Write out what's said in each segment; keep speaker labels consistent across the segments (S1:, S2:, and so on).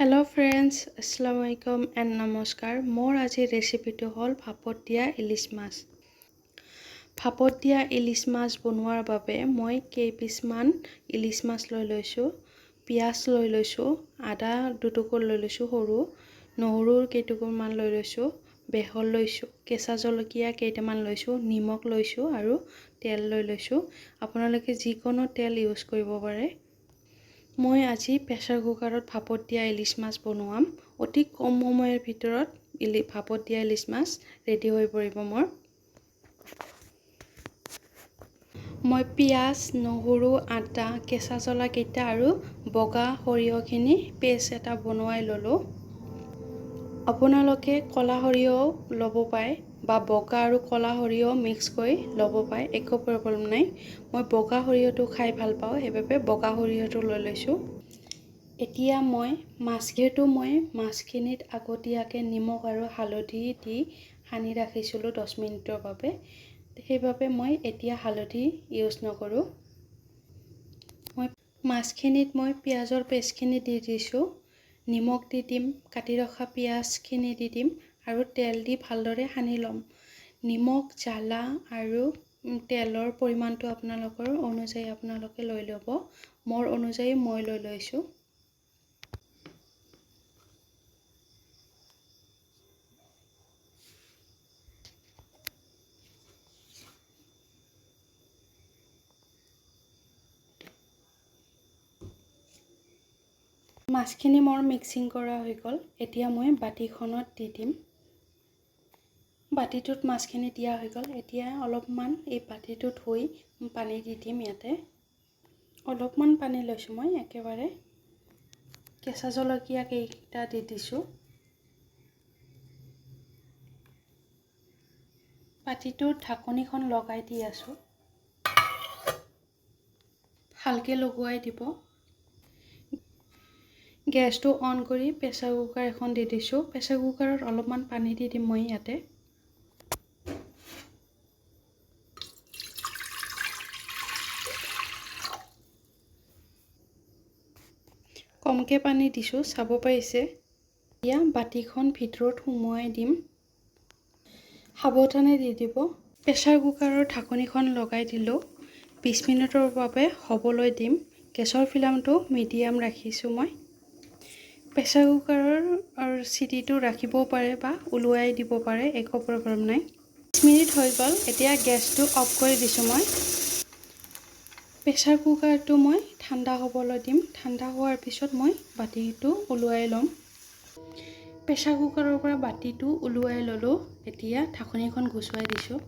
S1: Hello' friends, আসসালামু আলাইকুম and নমস্কাৰ। মোৰ আজিৰ ৰেচিপিটো হ'ল ভাপত দিয়া ইলিচ মাছ। ভাপত দিয়া ইলিচ মাছ বনোৱাৰ বাবে মই কেইপিচমান ইলিচ মাছ লৈ লৈছোঁ, পিঁয়াজ লৈ লৈছোঁ, আদা দুটুকুৰ লৈ লৈছোঁ, সৰু নহৰুৰ কেইটুকুৰমান লৈ লৈছোঁ, বেহল লৈছোঁ, কেঁচা জলকীয়া কেইটামান লৈছোঁ, নিমখ লৈছোঁ আৰু তেল লৈ লৈছোঁ। আপোনালোকে যিকোনো তেল ইউজ কৰিব পাৰে। মই আজি প্ৰেছাৰ কুকাৰত ভাপত দিয়া ইলিচ মাছ বনোৱাম। অতি কম সময়ৰ ভিতৰত ভাপত দিয়া ইলিচ মাছ ৰেডি হৈ পৰিব। মই পিঁয়াজ, নহৰু, আদা, কেঁচা জলা কেইটা আৰু বগা সৰিয়হখিনি পেষ্ট এটা বনোৱাই ল'লোঁ। আপোনালোকে ক'লা সৰিয়হও ল'ব পাৰে বা বগা আৰু ক'লা সৰিয়হ মিক্স কৰি ল'ব পাৰে, একো প্ৰব্লেম নাই। মই বগা সৰিয়হটো খাই ভাল পাওঁ, সেইবাবে বগা সৰিয়হটো লৈ লৈছোঁ। এতিয়া মই মাছখিনিতো মই মাছখিনিত আগতীয়াকৈ নিমখ আৰু হালধি দি সানি ৰাখিছিলোঁ 10 মিনিটৰ বাবে, সেইবাবে মই এতিয়া হালধি ইউজ নকৰোঁ। মই মাছখিনিত মই পিঁয়াজৰ পেষ্টখিনি দি দিছোঁ, নিমখ দি দিম, কাটি ৰখা পিঁয়াজখিনি দি দিম আৰু তেল দি ভালদৰে সানি ল'ম। নিমখ, জ্বালা আৰু তেলৰ পৰিমাণটো আপোনালোকৰ অনুযায়ী আপোনালোকে লৈ ল'ব। মোৰ অনুযায়ী মই লৈ লৈছোঁ। মাছখিনি মোৰ মিক্সিং কৰা হৈ গ'ল। এতিয়া মই বাতিখনত দি দিম। বাতিটোত মাছখিনি দিয়া হৈ গ'ল। এতিয়া অলপমান এই বাতিটো ধুই পানী দি দিম। ইয়াতে অলপমান পানী লৈছোঁ মই, একেবাৰে কেঁচা জলকীয়া কেইটা দি দিছোঁ। বাতিটোৰ ঢাকনিখন লগাই দি আছোঁ, ভালকৈ লগোৱাই দিব। গেছটো অন কৰি প্ৰেছাৰ কুকাৰ এখন দি দিছোঁ। প্ৰেছাৰ কুকাৰত অলপমান পানী দি দিম মই ইয়াতে। কমকৈ পানী দিছোঁ, চাব পাৰিছে। এতিয়া বাতিখন ভিতৰত সুমুৱাই দিম, সাৱধানে দি দিব। প্ৰেছাৰ কুকাৰৰ ঢাকনিখন লগাই দিলোঁ। 20 মিনিটৰ বাবে হ'বলৈ দিম। গেছৰ ফ্লেমটো মিডিয়াম ৰাখিছোঁ মই। প্ৰেছাৰ কুকাৰৰ চিটিটো ৰাখিবও পাৰে বা ওলোৱাই দিব পাৰে, একো প্ৰব্লেম নাই। 20 মিনিট হৈ গ'ল। এতিয়া গেছটো অফ কৰি দিছোঁ মই। প্ৰেছাৰ কুকাৰটো মই ঠাণ্ডা হ'বলৈ দিম। ঠাণ্ডা হোৱাৰ পিছত মই বাতিটো ওলোৱাই ল'ম। প্ৰেছাৰ কুকাৰৰ পৰা বাতিটো ওলোৱাই ল'লোঁ। এতিয়া ঢাকনিখন গুচুৱাই দিছোঁ।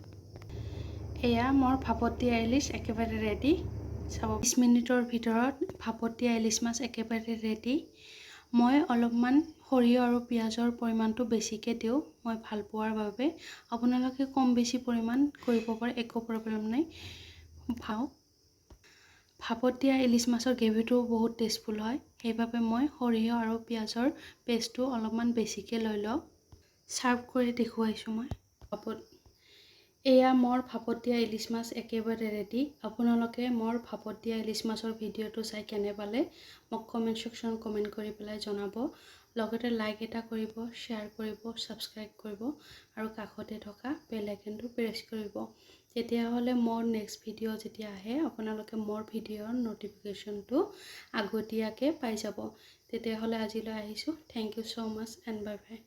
S1: এয়া মোৰ ভাপত দিয়া ইলিচ একেবাৰে ৰেডি। চাব, 20 মিনিটৰ ভিতৰত ভাপত দিয়া ইলিচ মাছ একেবাৰে ৰেডি। মই অলপমান সৰিয়হ আৰু পিঁয়াজৰ পৰিমাণটো বেছিকৈ দিওঁ, মই ভাল পোৱাৰ বাবে। আপোনালোকে কম বেছি পৰিমাণ কৰিব পাৰে, একো প্ৰব্লেম নাই। ভাপত দিয়া ইলিচ মাছৰ গ্ৰেভিটোও বহুত টেষ্টফুল হয়, সেইবাবে মই সৰিয়হ আৰু পিঁয়াজৰ পেষ্টটো অলপমান বেছিকৈ লৈ লওঁ। ছাৰ্ভ কৰি দেখুৱাইছোঁ মই। এয়া মোৰ ভাপত দিয়া ইলিচ মাছ একেবাৰে ৰেডি। আপোনালোকে মোৰ ভাপত দিয়া ইলিচ মাছৰ ভিডিঅ'টো চাই কেনে পালে মোক কমেণ্ট ছেকশ্যনত কমেণ্ট কৰি পেলাই জনাব। লগতে লাইক এটা কৰিব, শ্বেয়াৰ কৰিব, ছাবস্ক্ৰাইব কৰিব আৰু কাষতে থকা বেল আইকনটো প্ৰেছ কৰিব। তেতিয়াহ'লে মোৰ নেক্সট ভিডিঅ' যেতিয়া আহে আপোনালোকে মোৰ ভিডিঅ'ৰ ন'টিফিকেশ্যনটো আগতীয়াকৈ পাই যাব। তেতিয়াহ'লে আজিলৈ আহিছোঁ। Thank you so much and bye bye.